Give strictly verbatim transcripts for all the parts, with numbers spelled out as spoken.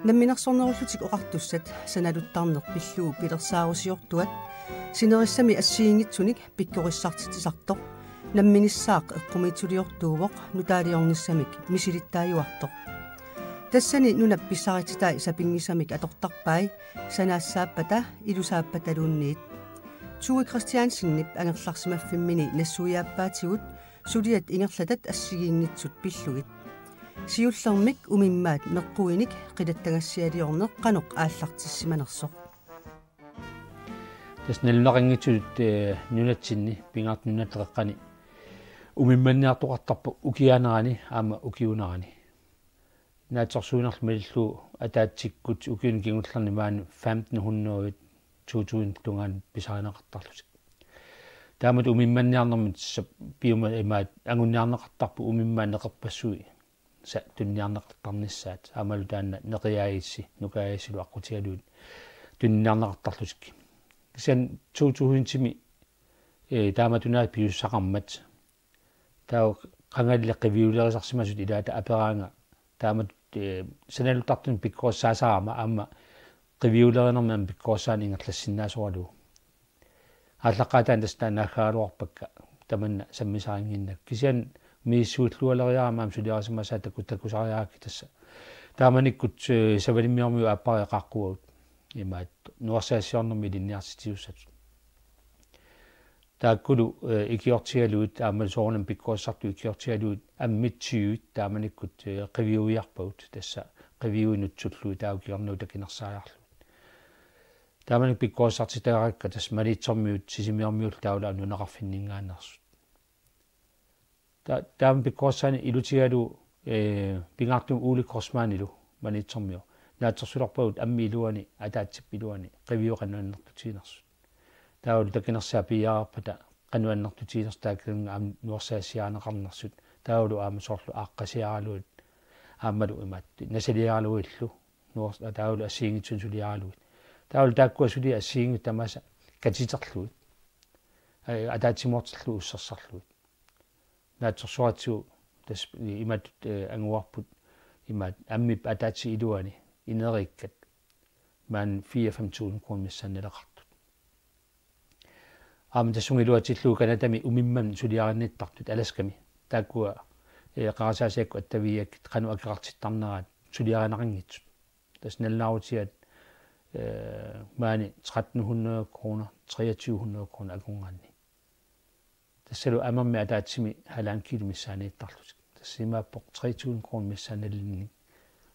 Namminersornerullutik oqartussat sanaluttarneq pillugu pilersaarusiortuat sinerissami assigiinngitsunik pikkorissartitsisartoq namminissaaq eqqumiitsuliortuuvoq nutaaliornissamik misilittaajuartoq. Tassani nunap pissarititai sapinngisamik atortarpai sanaassaappata ilusaappataluunniit. Tue Christiansenip angerlarsimaffimmini nassuiaappaatigut suliat ingerlatat assigiinngitsut pillugit. Siullermik umimmaat meqquinik qilattagassialiorneq qanoq aallartissimanersoq. Tassa nalunaqanngitsutut, eh, nunatsinni pingaartumik nunatta qeqqani umimmanniartoqartarpoq ukiaanerani aamma ukiuunerani. Naatsorsuinerlu malillugu ataatsikkut ukiuni kingullerni maani femten hundrede to tusind tungaanut pisarineqartarlutik. Taamatut umimmanniarnermut tassa piumasaqaat anguniarneqartarput umimmaat neqerpassuisa tuniniarneqartarnissaat aammalu taanna neqiaajassi nukaajassillu aqqutigalugit tuniniarneqartarlutik. Kisianni to tusindimi, eh, taamatunaat piumassaqarmat taava qangali qiviulerisarsimasut ilaata aperaanga taamatut, eh, sanaluttartunik pikkorissaasarama aamma qiviulerinermi aamma pikkorissaaneq ingerlassinnaasoralugu. Aallaqqaataani tassa taanna naaggaagaluarpakka tamanna sammisarinnginnakku. Kisianni misissuillualeriarama aamma suliarisimasaat taku-, takusariarakkit tassa. Taamanikkut, eh, Savalimmiormiut aappariit qaaqquagut. Imaattoq nuersaassiornermi ilinniartitsisussatut. Taakkulu, eh, ikiortigalugit aamma soorunami pikkorissartut ikiortigalugit ammit tyvet taamanikkut, eh, qiviuiarpagut tassa qiviuinut sullui taava kingornagut takinersaariarlugit. Taamani pikkorissartitagarakka tassa Maniitsormiut Sisimiormiullu taavalu nunaqarfinninngaanneersut. Ta-, taama pikkorissaaneq ilutigalugu, eh, pingaartumik Ole Kreutzmannilu Maniitsormiu naatsorsulerpagut ammip iluani ataatsip iluani qiviuit qanoq annertutiginersut. Taavalu takinersaat piiaarpata qanoq annertutiginersut taakkununnga aamma nuersaassiarineqarnersut. Taavalu aamma soorlu aaqqasiaralugit aammalu imaattoq nasaliaralugillu nuers-, taavalu assigiinngitsunik suliaralugit. Taavalu taakkua suli assigiinngitsut tamaasa katiterlugit. Aa, ataatsimoortillugit ussersarlugit. Naatsorsuaratsigu tassa imatut, eh, anguarput imaattoq ammip ataatsip iluani ineriikkat maani fireogfyrre tusind kroner missaanni naleqartut. Aamma tassunga iluatsillugu Canadami umimmanik suliarinnittartut Alaskami. Taakkua, eh, qarasaasiakkut attavigigakkit qanoq akeqartittarneraat suliarineqanngitsut. Tassa nalunaarutigaat, eh, maani tretten hundrede kroner, treogtyve hundrede kroner akornanni. Tassalu amermi ataatsimi halvanden kilo missaaniittarlutik. Tassa imaappoq tre tusind kroner missaani nalilinnik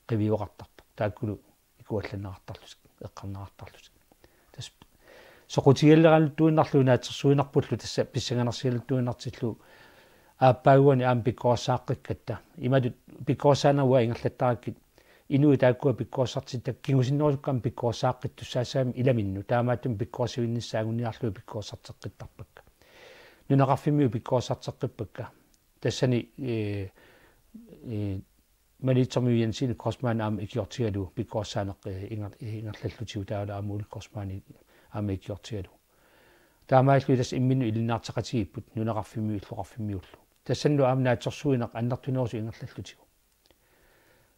qiviueqartarpoq. Taakkulu ikuallanneqartarlutik, eqqarneqartarlutik. Tassa soqutigileraluttuinnarlugu naatsorsuinerpullu tassa pissanganarsigaluttuinnartillugu aappaaguani aamma pikkorissaaqqikkatta. Imatut pikkorissaaneq uanga ingerlattarakkit inuit taakkua pikkorissartitat kingusinnerusukkut aamma pikkorissaaqqittussaassagamik ilaminnut. Taamaattumik pikkorissarsivinnissaa anguniarlugu pikkorissarteqqittarpakka. Nunaqarfimmiut pikkorissarteqqippakka. Tassani, eh, eh, Maniitsormiut Jensine Kreutzmann aamma ikiortigalugu pikkorissaaneq, eh, inger-, eh, ingerlallutigu taavalu aamma Ole Kreutzmann aamma ikiortigalugu. Taamaalilluni tassa imminnut ilinniartitaqatigiipput nunaqarfimmiut illoqarfimmiullu. Tassanilu aamma naatsorsuineq annertunerusoq ingerlallutigu.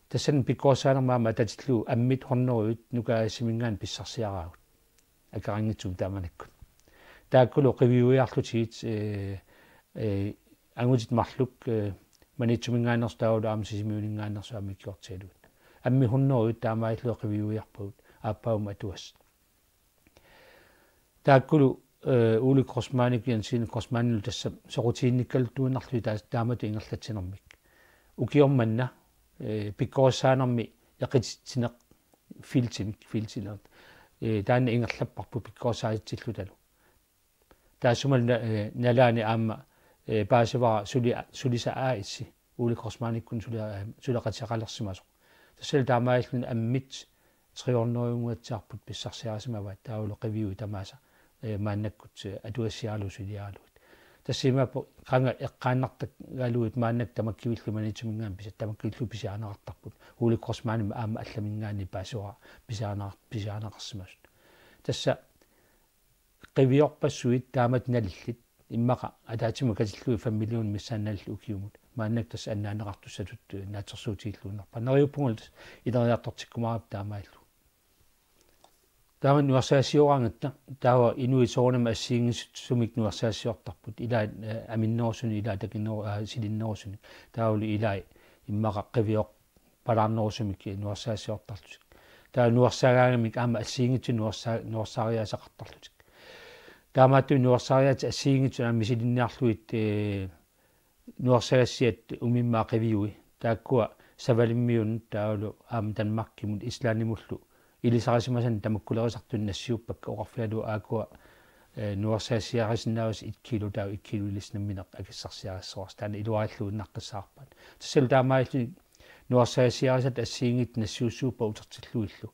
Tassani pikkorissaanermi aamma atatillugu ammit hundredet nukaajassiminngaanniit pissarsiaraagut. Akeqanngitsumik taamanikkut. Taakkulu qiviuiarlutigit, eh, eh, angutit marluk, eh, Maniitsuminngaanneersut taavalu aamma Sisimiuninngaanneersut aamma ikiortigalugit. Ammit hundredet taamaalilluni qiviuiarpagut aappaagumut atugassat. Taakkulu, eh, Ole Kreutzmannikkut Jensine Kreutzmannilu tassa soqutiginnikkaluttuinnarlugit taa-, taamatut ingerlatsinermik. Ukioq manna, eh, pikkorissaanermi eqititsineq feltimik, feltileq. Eh, taanna ingerlapparput pikkorissaatitsillutalu. Taassumalu na-, eh, nalaani aamma, eh, paasivara suli-, sulisaq A/S, Ole Kreutzmannikkunnut suli-, eh, suleqateqalersimasoq. Tassalu taamaalilluni ammit tre hundrede-nguatsiarput pissarsiarisimavaat taavalu qiviuit tamaasa, eh, maannakkut, eh, atugassiaralugu suliaralugit. Tassa imaappoq qanga eqqaannartaraluit maannakkut tamakkivillu Maniitsuminngaanniit pisa-, tamakkivillu pisiarineqartarput. Ole Kreutzmannimmi aamma allaminngaanniit paasivara pisiarineqar-, pisiarineqarsimasut. Tassa qiviorpassuit taamatut nalillit immaqa ataatsimut katillugit fem millionit missaanni nalillit ukiumut. Maannakkut tassa annaaneqartussatut naatsorsuutigilluinnarpaa. Neriuppungalu tassa ineriartortikkumaarput taamaalillugu. Taama nuersagassiooraangatta, taava inuit soorunami assigiinngitsumik nuersagassiortarput, ilaat, eh, aminnerusunik, ilaat takinneru-, eh, silinnerusunik. Taavalu ilaat immaqa qivioq palaarnerusumik nuersagassiortarlutik. Taava nuersagaangamik aamma assigiinngitsut nuersa-, nuersaariaaseqartarlutik. Taamaattumik nuersaariaatsit assigiinngitsut aamma misilinniarlugit, eh, nuersagassiat umimmaat qiviui. Taakkua Savalimmiunut taavalu aamma Danmarkimut Islandimullu ilisarisimasanik tamakkulerisartunik nassiuppakka, oqarfigalugu aakkua, eh, nuersagassiarisinnaavasi et kilo, taava et kilo ilissi nammineq akissarsiarissavarsi. Taanna iluarilluinnaqqissaarpaat. Tassalu taamaalilluni nuersagassiarisat assigiinngitsut nassiussuuppat utertillugillu.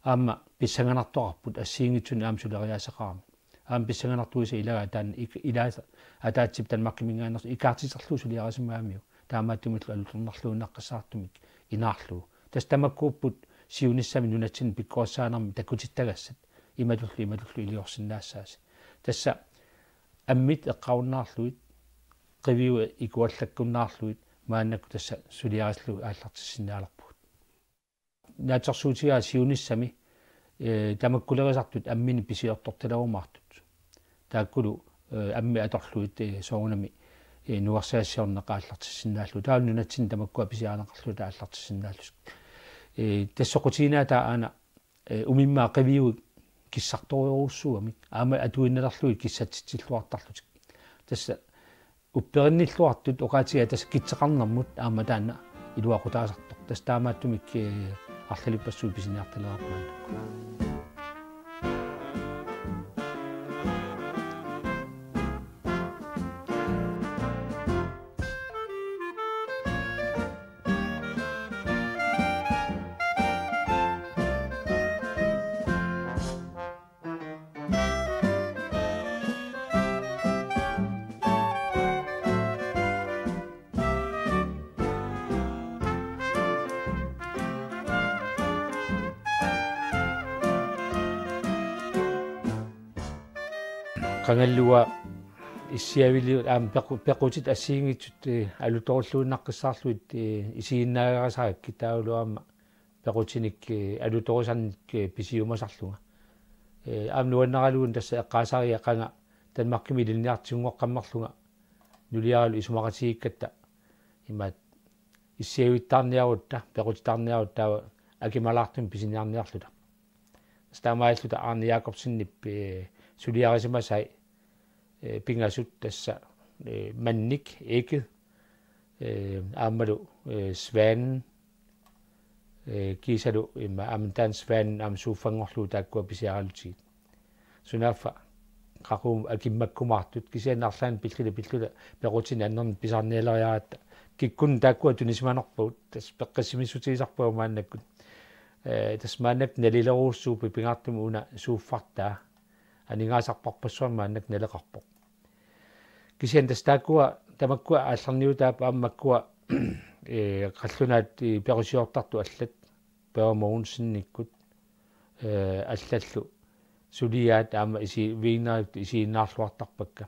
Aamma pissanganartoqarput assigiinngitsunik aamma suleriaaseqarami. Aamma pissanganartuisa ilagaa taanna ik-, ilaasa ataatsip Danmarkiminngaanneersoq ikaartiterlugu suliarisimagamiuk. Taamaattumillu alutornarluinnaqqissaartumik inaarlugu. Tassa tamakkuupput siunissami nunatsinni pikkorissaanermi takutittagassat. Imatullu, imatullu iliorsinnaassaasi. Tassa ammit eqqarunnaarlugit, qiviut ikuallakkunnaarlugit, maannakkut tassa suliarissallugu aallartissinnaalerpugut. Naatsorsuutigaat siunissami, eh, tamakkulerisartut amminik pisiortortalarumaartut. Taakkulu, eh, ammit atorlugit, eh, soorunami, eh, nuersagassiorneq aallartissinnaallugu. Taavalu nunatsinni tamakkua pisiarineqarluta aallartissinnaallutik. Eh, tassa soqutiginaa taava aana, eh, umimmaat qiviui kissartorujorujussuugamik. Aamma atuinnalerlugit kissatsitsilluartarlutik. Tassa upperinnilluartut oqaatigaat tassa kitseqarnermut aamma taanna iluaqutaasartoq. Tassa taamaattumik, eh, arlalippassuit pisiniartalereerput maannakkut. Qangalluga issiavili-, aamma pequ-, pequtit assigiinngitsut, eh, alutorulluinnaqqissaarlugit, eh, isiginnaagarisarakkit taavalu aamma pequtinik, eh, alutorisannik, eh, pisiumasarlunga. Eh, aamma nuannaralugu tassa eqqaasariga qanga Danmarkimi ilinniartigunngoqqammerlunga nuliaralu isumaqatigiikkatta imaat issiavittaarniarutta, pequtitaarniarutta taava akimalaartumik pisiniarniarluta. Tassa taamaalilluta Arne Jacobsenip, eh, suliarisimasai, eh, pingasut tassa, eh, Mannik, Egede, eh, aammalu, eh, Svanen, eh, kiisalu ima aamma taanna Svanen aamma suuffanngorlugu taakkua pisiaralutigit. Sunaaffa qaqugu akimmakkumaartut kisianni arlaannik pilluta pilluta pequtinik annernik pisarnialeriaratta. Kikkunnut taakkua tunisimanerpagut, tassa peqqissimissutigisarpunga maannakkut. Eh, tassa maannakkut nalilerujussuuvoq pingaartumik una suuffartaa. Aningaasarparpassuarnik maannakkut naleqarpoq. Kisianni tassa taakkua tamakkua aallarniutaat aamma makkua, eh, qallunaat, eh, perusiortartut allat, Børge Mogensen-ikkut, eh, allallu suliaat aamma isi-, viinerit isiginnaarluartarpakka.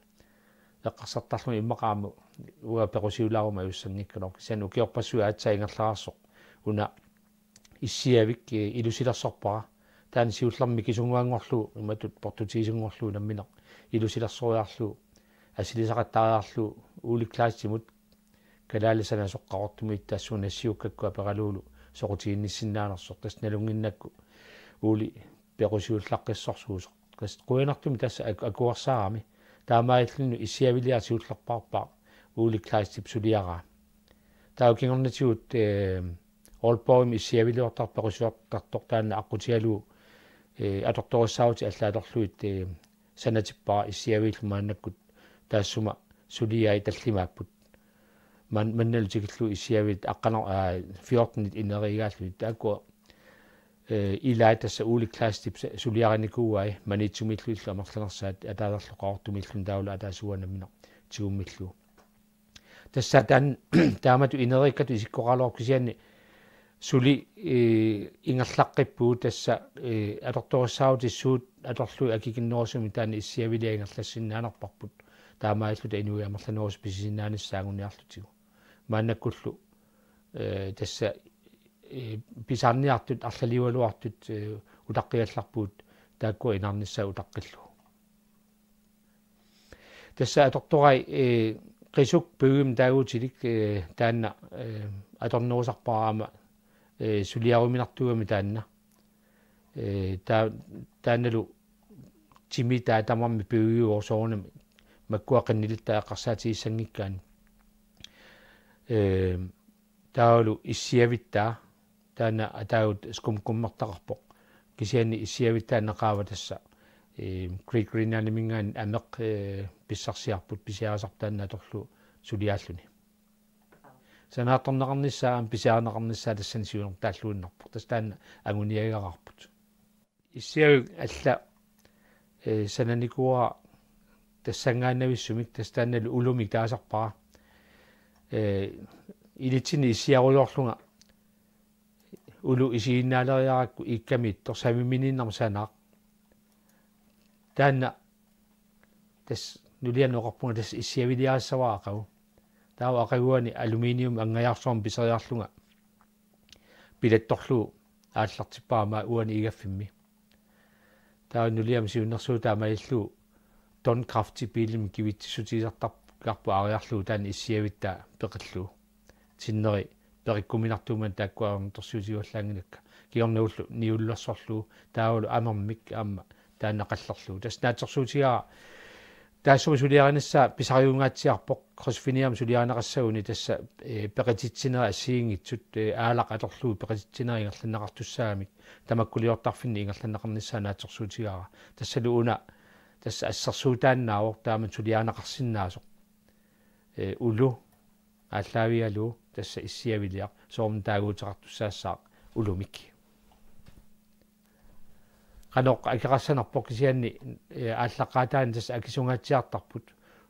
Eqqarsartarlunga immaqa aamma uanga perusiulaaruma ajussanngikkaluarpoq. Kisianni ukiorpassuit aatsaat ingerlareersoq una issiavik, eh, ilusilersorpara. Taanna siullermik mikisunnguanngorlugu, imatut portutigisunngorlugu nammineq ilusilersoriarlugu, assilisaqattaariarlugu Ole Kleistimut, kalaallit sanasoq Qaqortumiit tassuuna nassiukkakku aperalugulu soqutiginnissinnaanersoq, tassa nalunnginnakku Ole perusiullaqqissorsuusoq. Tassa qujanartumik tassa ak-, akuersaarami. Taamaalilluni issiaviliaq siullerpaarpaaq Ole Kleistip suliaraa. Taava kingornatigut, eh, Aalborgimi issiaviliortartoq perusiortartoq taanna aqqutigalugu, eh, atortorissaarutit allaat atorlugit, eh, sanatippara issiaviillu maannakkut taassuma suliai tallimaapput. Man-, mannalu tikillugu issiaviit aqqaneq-, aa, fjortenit ineriigaallugit. Taakkua, eh, ilaat tassa Ole Kleistip sa-, suliarinikuuai Maniitsumiillunillu amerlanersaat ataaserlu Qaqortumiilluni taavalu ataaseq uanga nammineq tigummillugu. Tassa taanna taamatut ineriikkatut isikkoqaraluarpoq kisianni suli, eh, ingerlaqqippugut tassa, eh, atortorissaarutit suut atorlugit akikinnerusumik taanna issiaviliaq ingerlassinnaanerparput. Taamaalilluta inuit amerlanerusut pisisinnaanissaat anguniarlutigu. maannakkullu, eh, tassa, eh, pisarniartut arlaliugaluartut, eh, utaqqigallarpugut taakkua inaarnissaat utaqqillugu. Tassa atortorai, eh, qisuk piumik taaguutilik, eh, taanna, eh, atornerusarpara aamma, eh, suliaruminartuugami taanna. Eh, taa-, taannalu timi taava tamarmi piujuuvoq soorunami makkua qinnilitta eqqarsaatigissanngikkaanni. Eh, taavalu issiavittaa, taanna ataagut skumgummertaqarpoq. Kisianni issiavittaa naqaava tassa, eh, Great Greenlandiminngaanniit ameq, eh, pissarsiarput pisiarisarput taanna atorlugu suliaalluni. Sanaartorneqarnissaa aamma pisiarineqarnissaa tassani siunertaalluinnarpoq. Tassa taanna anguniagaqarput. Issiavik alla, eh, sananikuuara tassanngaannavissumik, tassa taannalu ulumik taasarpara. Eh, ilitsinni issiarujoorlunga ulu isiginnaaleriarakku iikkamiittoq saviminiinnarmik sanaaq. Taanna tassa nulianut oqarpunga tassa issiaviliarissavara aqagu. Taava aqaguani aluminium angajaarsuarmik piseriarlunga pilattorlugu aallartippara aamma uani igaffimmi. Taava nuliama siunnersuutaa malillugu Don Crafti biilimik kivitsissutigisartarpoq aariarlugu taanna issiavittaa peqillugu. Sinneri peqikkuminartuummat taakkua ajornartorsiutigivallaanngilakka. Kingornagullu niullersorlugu taavalu amermik aamma taanna qallerlugu. Tassa naatsorsuutigaara taassuma suliarinissaa pisariungaatsiarpoq, krydsfiniamik suliarineqassaguni tassa, eh, peqititsinerit assigiinngitsut, eh, aalaq atorlugu peqititsinerit ingerlanneqartussaammata tamakkuliortarfinni ingerlanneqarnissaa naatsorsuutigaara. Tassalu una tassa assersuutaannaavoq taamatut suliarineqarsinnaasoq. Eh, ulu aallaavigalugu tassa issiaviliaq soorunami taaguuteqartussaassaaq ulumik. Qanoq akeqassanerpoq kisianni, eh, aallaqqaataani tassa akisungaatsiartarput.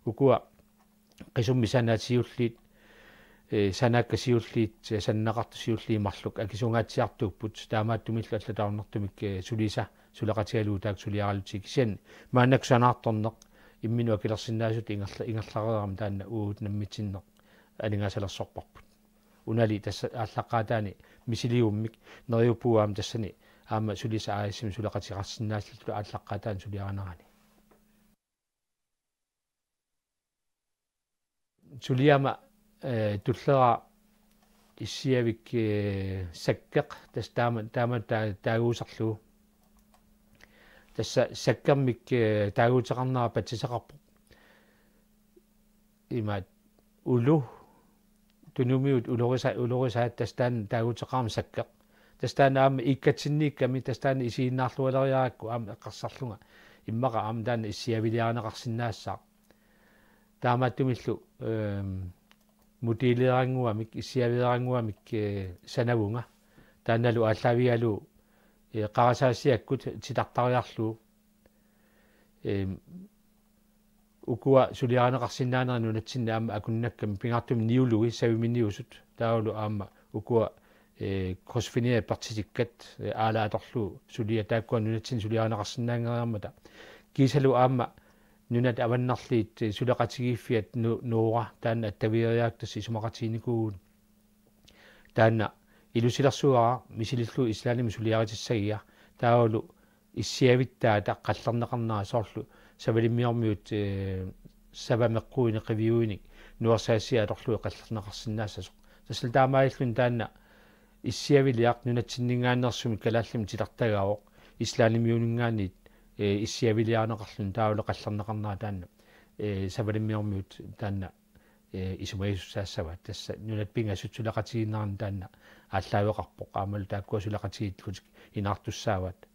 Ukua qisummik sanaat siulliit, eh, sanaakkat siulliit, eh, sananeqartut siulliit marluk akisungaatsiartuupput. Taamaattumillu allatut ajornartumik, eh, sulisa suleqatigalugu taakku suliaralutik. Kisianni maannakkut sanaartorneq imminut akilersinnaasutut ingerla-, ingerlareerami taanna uagut nammineq aningaasalersorparput. Unali tassa aallaqqaataani misiligummik neriuppugut aamma tassani aamma sulisa A/S-imi suleqateqarsinnaalluta aallaqqaataani suliarinerani. Suliama, eh, tullera issiavik, eh, sakkeq tassa taama, taama ta-, taaguusarlugu. Tassa sakkermik, eh, taaguuteqarnera patsisaqarpoq. Imaat ulu, tunumiut ulorisa-, ulorisaat tassa taanna taaguuteqarami sakkeq. Tassa taanna aamma iikkatsinniikkami tassa taanna isiginnaarlualeriarakku aamma eqqarsarlunga. Immaqa aamma taanna issiaviliarineqarsinnaassaaq. Taamaattumillu, ehm, modelleerannguamik, issiaviliarannguamik, eh, sanavunga. Taannalu aallaavigalugu, eh, qarasaasiakkut titartariarlugu. Ehm, ukua suliarineqarsinnaanerat nunatsinni aamma akunnakkamik pingaartumik niului saviminiusut. Taavalu aamma ukua, eh, krydsfiniat pertitikkat, eh, aala atorlugu suliat taakkua nunatsinni suliarineqarsinnaanngeriarmata. Kiisalu aamma nunat avannarliit, eh, suleqatigiiffiat Nu-, Noora taanna attavigereerakku tassa isumaqatiginikuuvugut. Taanna ilusilersugaara misilillugu Islandimi suliaritissagiga. Taavalu issiavittaata qallerneqarnera soorlu savalimmiormiut, eh, savameqquinik qiviuinik nuersaassiat atorlugit qallerneqarsinnaassasoq. Tassalu taamaalilluni taanna issiaviliaq nunatsinninngaanneersumik kalaallimut titartagaavoq Islandimiuninngaanniit, eh, issiaviliarineqarluni taavalu qallerneqarnera taanna, eh, savalimmiormiut taanna, eh, isumagisussaassavaat. Tassa nunat pingasut suleqatigiinneranni taanna aallaaveqarpoq. Aammalu taakkua suleqatigiillutik inaartussaavaat.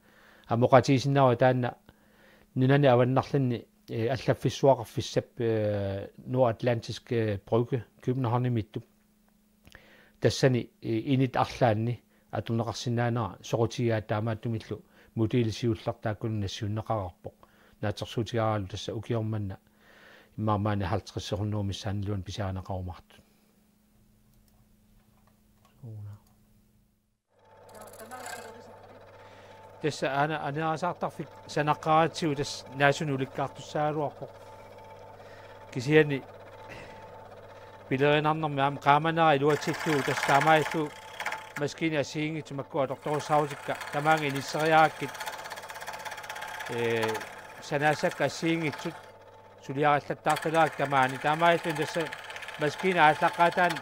Aamma oqaatigisinnaavara taanna nunani avannarlinni, eh, allaffissuaqarfissap, eh, Nordatlantiske Brygge Københavnimiittup. Tassani, eh, init arlaanni atorneqarsinnaanera soqutigigaat taamaattumillu modelli siulleq taakkununnga nassiunneqareerpoq. Naatsorsuutigaaralu tassa ukioq manna immaqa maani halvtreds hundrede missaanniluanni pisiarineqarumaartut. Tassa aana aneerasaartarfik sanaqqaaratsigu tassa naasunik ulikkaartussaagaluarpoq. Kisianni Pilerinarnermi aamma qaamanera iluatsillugu, tassa taamaalillutik maskiinat assigiinngitsut makkua atortorissaarutikka tamaanga inisseriarakkit, ee, sanaassakka assigiinngitsut suliarillattaartalerakku tamaani. Taamaalilluni tassa maskiinap aallaqqaataani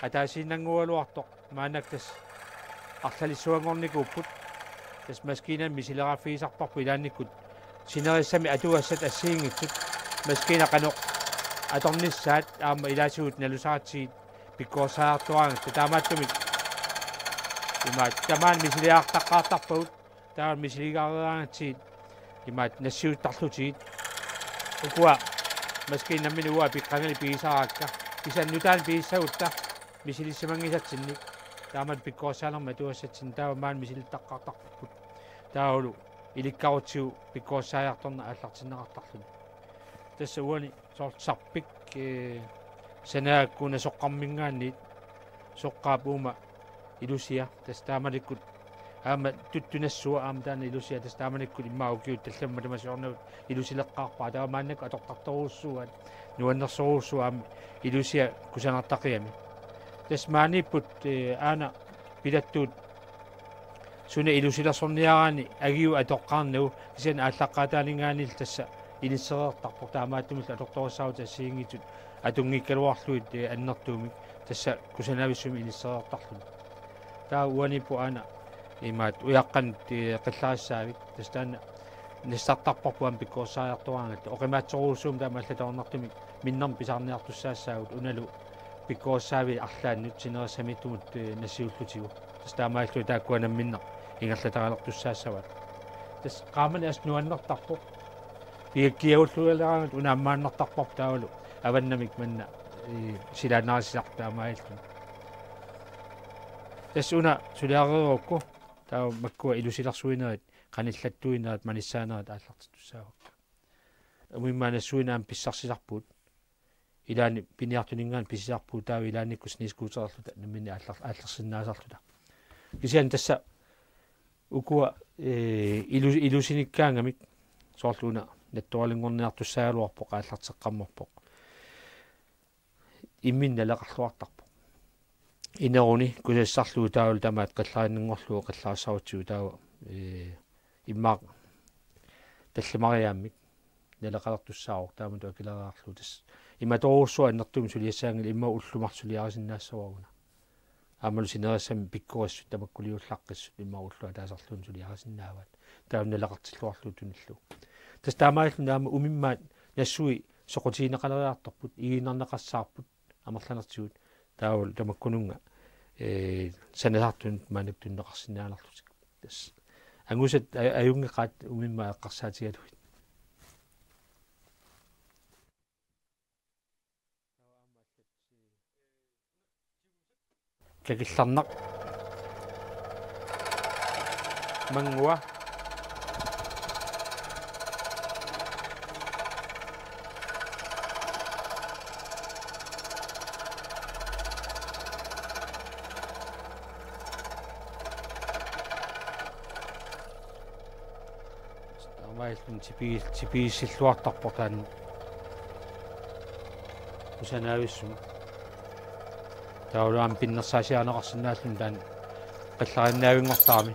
ataasiinnannguugaluartoq maannakkut tassa arlalissuanngornikuupput. Tassa maskiinamik misilerarfigisarparput ilaannikkut sinerissami atugassat assigiinngitsut, maskiinat qanoq atornissaat aamma ilaatigut nalusaratsigit pikkorissaajartuaangatta. Taamaattumik imaattoq tamaani misiliartaqqaartarpagut, taava misiligareeraangatsigit imaattoq nassiuttarlutigit. Ukua maskiinat nammineq uanga apiqqangali pigisaraakka, kisianni nutaanik pigisagutta misilissimanngisatsinnik, taamatut pikkorissaanermik atugassatsinnik, taava maani misilittaqqaartarparput. Taavalu ilikkarutsigu pikkorissaajartorneq aallartinneqartarluni. Tassa uani soorlu sarpik, ee, sanaakku una soqqarminngaanniit, soqqaap uuma ilusia, tassa taamanikkut aamma tuttunassua aamma taanna ilusia, tassa taamanikkut immaqa ukiut tallimat matuma siornavut ilusileqqaarpara, taava maannakkut atortartorujussuugaat, nuannersorujussuuvoq aamma ilusia kusanartaqigamik. Tassa maaniipput, ee, aana pilattuut suna ilusilersorniaraanni agiu atoqqaarnagu, kisianni aallaqqaataaninngaanniillu tassa inissereertarpoq, taamaattumillu atortorissaarutit assigiinngitsut atunngikkaluarlugit, ee, annertuumik tassa kusanavissumik inissereertarluni. Taava uaniipput aana imaattoq ujaqqanut, ee, qillarissaavik, tassa taanna nassartarparput aamma pikkorissaajartoraangatta, oqimaatsorujussuummat taama allatut ajornartumik minnermik pisarniartussaassaagut, unalu pikkorissaaviit arlaannut sinerissamiittumut, ee, nassiullutigu. Tassa taamaalilluni taakkua namminneq ingerlataralertussaassavaat. Tassa qaamani assut nuannertarpoq. Pigakkiagullualeraangat una ammaannartarparput taavalu avannamik manna, ee, silaannarisisarput taamaalilluni. Tassa una suliareerukku taava makkua ilusilersuinerit, qanillattuinerit, manissaanerit aallartittussaavakka. Umimmaat nassuineq aamma pissarsisarpugut. Ilaanni piniartuninngaanniit pisisarpugut, taava ilaannikkut snescootererluta namminneq aallar-, aallersinnaasarluta. Kisianni tassa ukua, ee, ilu-, ilusinikkaangamik soorlu una nattoralinngorniartussaagaluarpoq, aallarteqqammerpoq. Imminut naleqarluartarpoq. Ineruni kusassarlugu taavalu tamaat qillarinnanngorlugu qillarissarutsigu taava, ee, immaqa tallimariaammik naleqalertussaavoq taamatut akileraarlugu. Tassa imatorujussuaq annertuumik suliassaanngilaq, immaqa ullut marluk suliarisinnaassavara una. Aammalu sinerissami pikkorissut tamakkuliullaqqissut immaqa ulloq ataasarluunniit suliarisinnaavaat. Taava naleqartilluarlugu tunillugu. Tassa taamaalilluni aamma umimmaat nassui soqutigineqaleriartorput, igiinnarneqassaarput amerlanertigut. Taavalu tamakkununnga, ee, sanasartunut maannakkut tunineqarsinnaanerlutik. Tassa angusat a-, ajunngeqaat umimmaat eqqarsaatigalugit. Kakillarnaq. Manngua. Taamaalilluni tipi-, tipigissilluartarpoq taanna kusanavissumik. Taavalu aamma pinnersaasiarineqarsinnaalluni taanna qillarinnavinngortarami.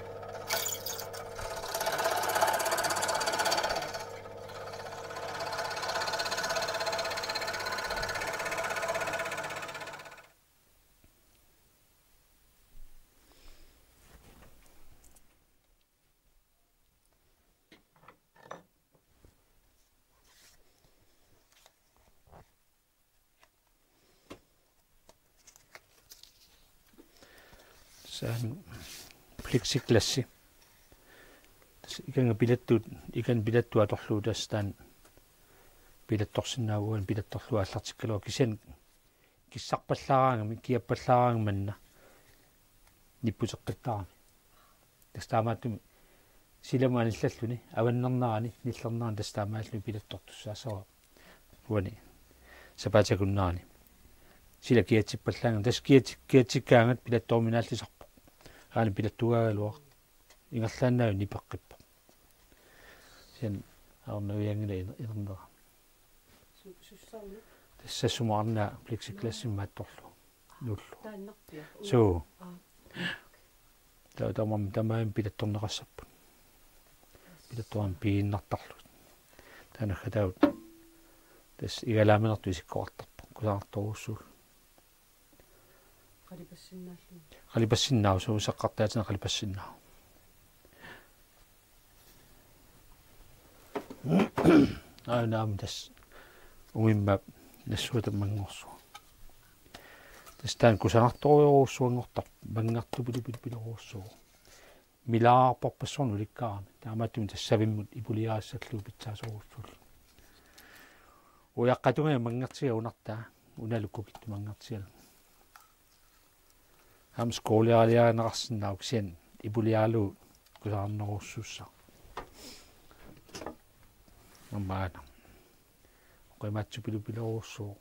Taanna plexiglassi. Tassa ikanga pilattuut, ikani pilattuut atorlugu tassa taanna pilattorsinnaavugut, pilattorlugu aallartikkaluarpoq, kisianni kissarpallaaraangami, kiappallaaraangami manna nipputeqqittarami. Tassa taamaattumik silamut anillalluni, avannernerani, nillernerani tassa taamaalilluni pilattortussaassavara. Uani sapaatip akunnerani. Sila kiatsippallaangami, tassa kiatsi-, kiatsikkaangat pilattoruminaallisarpoq. Aana pilattugaagaluaq. Ingerlaannaq nipeqqippoq. Kisianni ajornavianngilaq in-, inernera. Su-, sussaammi? Tassa sumut arnaa plexiglassimik maattorlu. Nullu. Taannarpiaq. Suu. Aa. Taava tamarmik tamaasa pilattorneqassapput. Pilattorami piinnartarlugit. Taava naggataavoq. Tassa igalaaminertut isikkoqartarpoq. Kusanartorujussuulluni. Qalipassinnaalluni. Qalipassinnaavoq, suu, seqqartaatinik qalipassinnaavoq. Aana aamma tassa umimmaap nassuata manngorsuaq. Tassa taanna kusanartorujorujussuanngortarpoq, manngertupilupilorujussuuvoq. Milaarporpassuarnik ulikkaarami. Taamaattumik tassa savimmut ipuliarissallugu pitsaasorujussuulluni. Ujaqqatungaa manngertigaa unartaa, unalu kukittoq manngertigalugu. Aamma skooliaraliarineqarsinnaavoq, kisianni ipuliaralugu kusanarnerujussuussaaq. Aamma aana. Oqimaatsupilupilorujussuuvoq.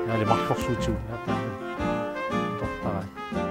Naali marlorsuutigut naataani. Tortarai.